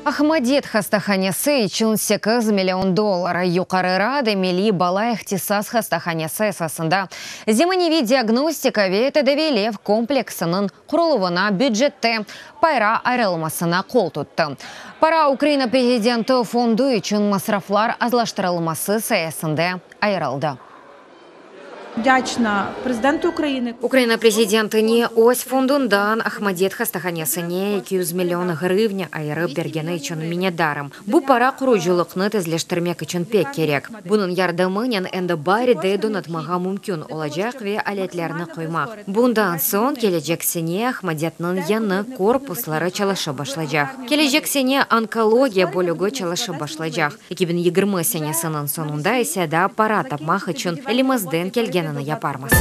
Ahmadet hastahanesi içün 8 million dollar. Yuqarı Rada Milliy bala ihtisas hastahanesi esasında zemaneviy diagnostika ve tedaviylev kompleksiniñ quruluvına bücette para ayırılmasına qol tuttı. Para Ukraina prezidenti fondu içün masraflar azlaştırılması sayesinde ayırıldı. Вдячна президенту України. Ukraina prezidentine öz fondundan Ahmadet hastahanesine 200 million ğrıvnâ ayırıp bergeni içün minnetdarım. Bu para qurucılıqnı tezleştirmek içün pek kerek. Bunıñ yardımınen endi baride donatmağa mümkün olacaq ve aletlerni qoymaq. Bundan soñ kelecek sene Ahmadetniñ yañı korpusları çalışıp başlaycaq. Kelecek sene onkologiya bölügi çalışıp başlaycaq. 2020 senesiniñ soñunda ise daa para tapmaq içün elimizden kelgenini yaparmız.